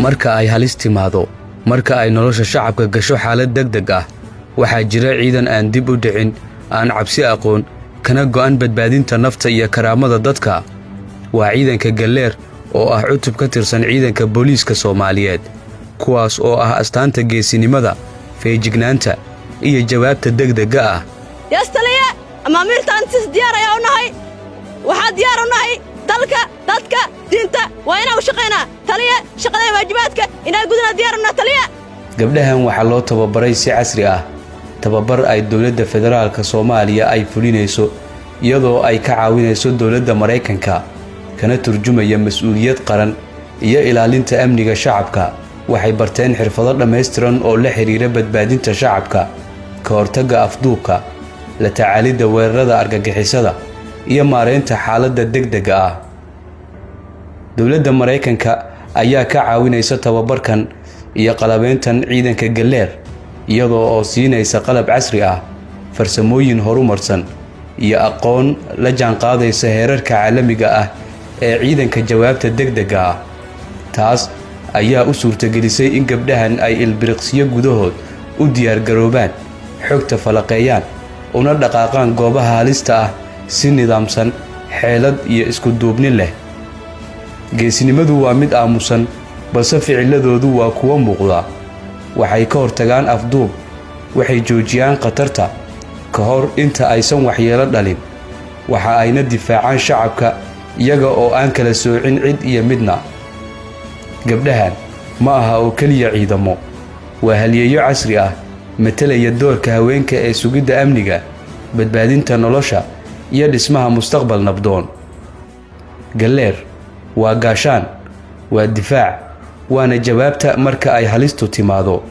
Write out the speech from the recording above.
Marka ay halis timaado, marka ay nolosha shacabka gasho xaalad degdeg ah, waxaa jira ciidan aan dib u dhicin, aan cabsi aqoon, kana go'an badbaadinta nafta iyo karaamada dadka. Waa ciidanka Galleer oo ah cutub ka tirsan ciidanka booliiska Soomaaliyeed, kuwaas oo ah astaanta geesinimada, feejignaanta iyo jawaabta degdegga ah. Yes, taliye. Amaamiirtaan sis diyaar ayaa u nahay. Waxaa diyaar u nahay dalka, dadka, diinta. Waa inaan u shaqaynaa, taliye. Shaqadeen waajibaadka inaan gudunaa diyaar u nahay, taliye. Gabdhahan waxaa loo tababaray si casri ah, tababar ay dowladda federaalka Soomaaliya ay fulinayso iyadoo ay ka caawinayso dowladda Maraykanka, kana turjumaya mas-uuliyad qaran iyo ilaalinta amniga shacabka. Waxay barteen xirfado dhammaystiran oo la xidhiira badbaadinta shacabka, ka hortagga afduubka, la tacaalidda weerarada argagixisada iyo maareynta xaaladda degdega ah. Dowladda Maraykanka ayaa ka caawinaysa tababarkan iyo qalabeyntan ciidanka Galleer, iyadoo oo siinaysa qalab casri ah, farsamooyin horumarsan iyo aqoon la jaanqaadaysa heerarka caalamiga ah ee ciidanka jawaabta degdega ah. Taas ayaa u suurtagelisay in gabdhahan ay ilbiriqsiyo gudahood u diyaargaroobaan, xogta falaqeeyaan, una dhaqaaqaan goobaha halista ah si nidaamsan, xeelad iyo isku duubni leh. Geesinimadu waa mid aamusan, balse ficiladoodu waa kuwo muuqda. Waxay ka hortagaan afduub, waxay joojiyaan khatarta ka hor inta aysan waxyeelo dhalin, waxa ayna difaacaan shacabka iyaga oo aan kala soocin cid iyo midna. Gabdhahan ma aha oo keliya ciidamo, waa halyeeyo casri ah, matalaya doorka haweenka ee sugidda amniga, badbaadinta nolosha iyo dhismaha mustaqbal nabdoon. Galleer waa gaashaan, waa difaac, waana jawaabta marka ay halistu timaado.